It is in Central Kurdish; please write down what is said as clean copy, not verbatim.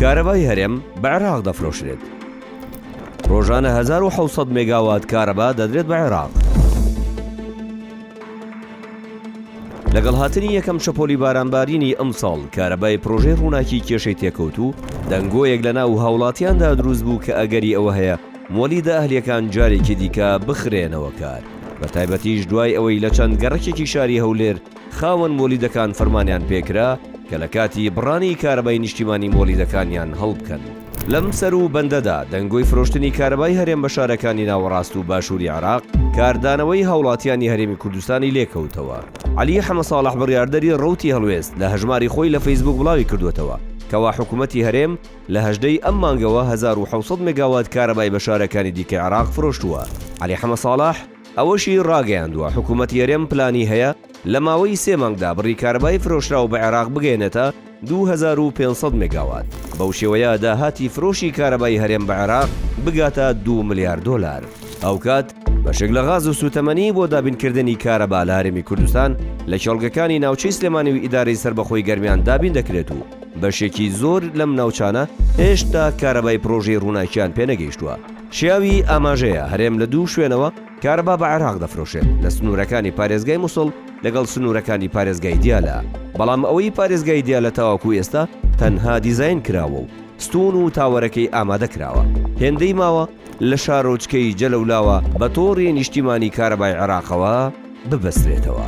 کارەبای هەرێم بە عێراق دەفرۆشرێت. ڕۆژانە 1700 مێگاوات کارەبا دەدرێت بە عێراق. لەگەڵ هاتنی یەکەم شەپۆلی بارانبارینی ئەمساڵ، کارەبای پرۆژەی ڕووناکی کێشەی تێکەوت و دەنگۆیەک لەناو هاوڵاتیاندا دروست بوو کە ئەگەری ئەوە هەیە مۆلیدە ئەهلییەکان جارێکی دیکە بخرێنەوە کار، بەتایبەتیش دوای ئەوەی لە چەند گەڕەکێکی شاری هەولێر خاوەن مۆلیدەکان فەرمانیان پێکرا کە لە کاتی بڕانی کارەبای نیشتیمانی مۆلیدەکانیان هەڵبکەن. لەم سەرو بەندەدا دەنگۆی فرۆشتنی کارەبای هەرێم بە شارەکانی ناوەڕاست و باشووری عێراق کاردانەوەی هاوڵاتیانی هەرێمی کوردستانی لێکەوتەوە. عەلی حەمەساڵح بڕیاردەری ڕەوتی هەڵوێست لە هەژماری خۆی لە فەیسبووک بڵاوی کردووەتەوە کەوا حکومەتی هەرێم لە 18 ی ئەم مانگەوە 1700 مێگاوات کارەبای بە شارەکانی دیکەی عێراق فرۆشتووە. عەلی حەمەساڵح ئەوەشی ڕاگەیاندووە، حکومەتی هەرێم پلانی هەیە لە ماوەی سێ مانگدا بڕی کارەبای فرۆشراو بە عێراق بگەیەنێتە 2500 مێگاوات، بەو شێوەیە داهاتی فرۆشی کارەبای هەرێم بە عێراق بگاتە دوو ملیار دۆلار. هاوکات، بەشێک لە غاز و سووتەمەنی بۆ دابینکردنی کارەبا لە هەرێمی کوردستان لە کێڵگەکانی ناوچەی سلێمانی و ئیدارەی سەربەخۆی گەرمیان دابین دەکرێت و بەشێکی زۆر لەم ناوچانە هێشتا کارەبای پڕۆژەی ڕووناکیان پێنەگەیشتووە. شیاوی ئاماژەیە، هەرێم لە دوو شوێنەوە کارەبا بە عێراق دەفرۆشێت، لە سنوورەکانی پارێزگای موسڵ لەگەڵ سنوورەکانی پارێزگای دیالە، بەڵام ئەوەی پارێزگای دیالە تاوەکو ئێستا تەنها دیزاین کراوە و ستوون و تاوەرەکەی ئامادە کراوە، هێندەی ماوە لە شارۆچکەی جەلەولاوە بە تۆڕی نیشتیمانی کارەبای عێراقەوە ببەسترێتەوە.